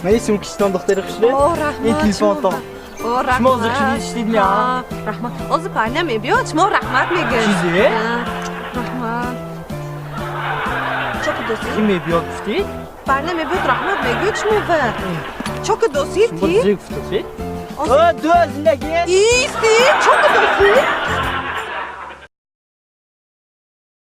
Ман сумкачитон, духтари хушрӯ. О, раҳмат. Ин телефонтон. О, раҳмат. Шумо зиқ шудед, шидидми, а? Ҳа, раҳмат. Ҳозир парня мебиёд, шумо раҳмат мегӯед. Чизе? Ҳа, раҳмат. Чо кудосӣ? Ки мебиёд, гуфтӣ? Парня мебиёд, раҳмат мегӯед шумо ва. Чо кудосӣ Шумо ти? зиқ гуфтосед? О, ду зиндагӣ. Исти, чо кудосӣ?